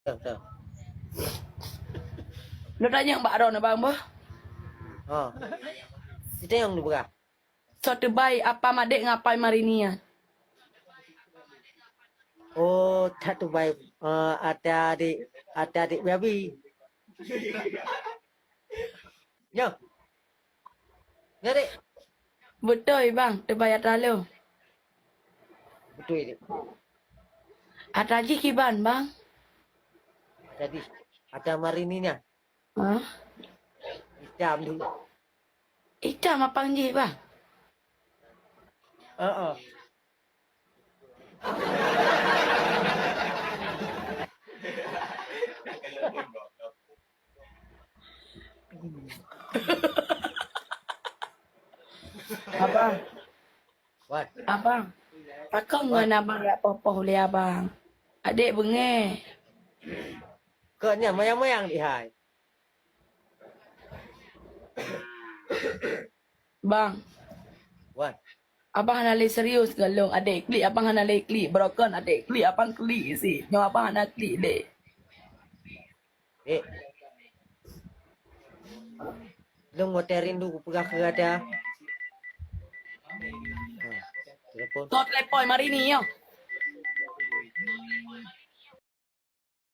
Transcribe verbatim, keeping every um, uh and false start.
Betul, betul. Lôn tanyong bak droeneuh, Bang, boh. Ha. Sitayong neupeugah. Soe teubai apam adék ngon apam Marini nyan? Oh, that teubai, eh, ata adék, ata adék Biabi. Nyoe. Nyoe, Dek. Beutôi, Bang, teubai ata lôn. Beutôi, Dek. Ata jih kiban, Bang? Ata jih, ata Marini nyan. Hah? Itam tu. Itam apang jih, Bang? Heeh. Abang. Wan. Abang. Pakon ngon abang jak poh-poh lé abang? Adék beungéh. Kok nyan mayang-mayang dihai. Bang. Wan. Abang hana lé serius ngon lôn, adék klik abang hana lé klik, broken adék klik abang klik sit. Nyoe abang hana klik lé. Eh. Lôn watèe rindu kupeugah keu gata. Ha, telepon. Kau telepon Marini nyoe.